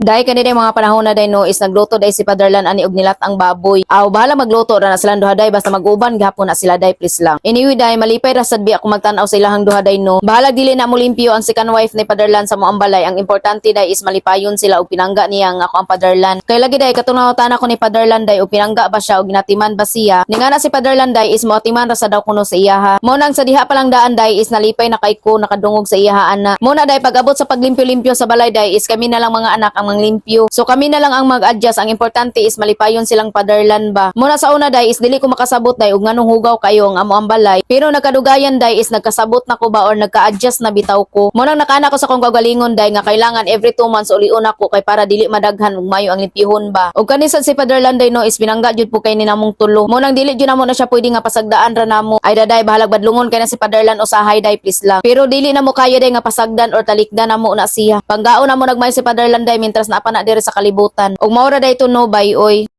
Dahil kani day mga panahon na day, no, is nagluto day si Paderlan ani og nilat ang baboy. Aw, bahala magluto ra na silang duha day, basta mag-uban gihapon na sila day, please lang. Anyway day, malipay ra sad bi ako magtan-aw sa ilahang duha day, no. Bahala dili na mo limpyo ang second wife ni Paderlan sa moang balay. Ang importante day is malipayon sila og pinangga niya nga ako ang Paderlan. Kay lagi day katong nangutana ko ni Paderlan day og pinangga ba siya o ginatiman ba siya. Ni nga na si Paderlan day is moatiman ra sa daw kuno sa iyaha. Mo nang sa diha pa lang daan day is nalipay na kay ko nakadungog sa iyaha ana. Mo na day pag-abot sa paglimpyo-limpyo sa balay day is kami na lang mga anak ang manglimpyo. So kami na lang ang mag-adjust. Ang importante is malipayon silang Paderlan ba. Muna sa una day is dili ko makasabot day ug nganong hugaw kayo ang amo ang balay. Pero nagkadugayan day is nagkasabot na ko ba or nagka-adjust na bitaw ko. Mo nang nakana ko sa akong kagalingon day nga kailangan every 2 months ulion ako kay para dili madaghan ug mayo ang limpyuhon ba. Ug kani sad si Paderlan day, no, is binangga jud po kay ni namong tulo. Mo nang dili jud namo na siya pwede nga pasagdaan ra namo. Ay daday, bahalag badlungon kay na si Paderlan usahay day, please lang. Pero dili na mo kaya day nga pasagdan or talikdan namo na siya. Panggaon na mo nagmay si Paderlan day mintras naa pa na diri sa kalibutan. Ug mao ra day to, no, bay oy.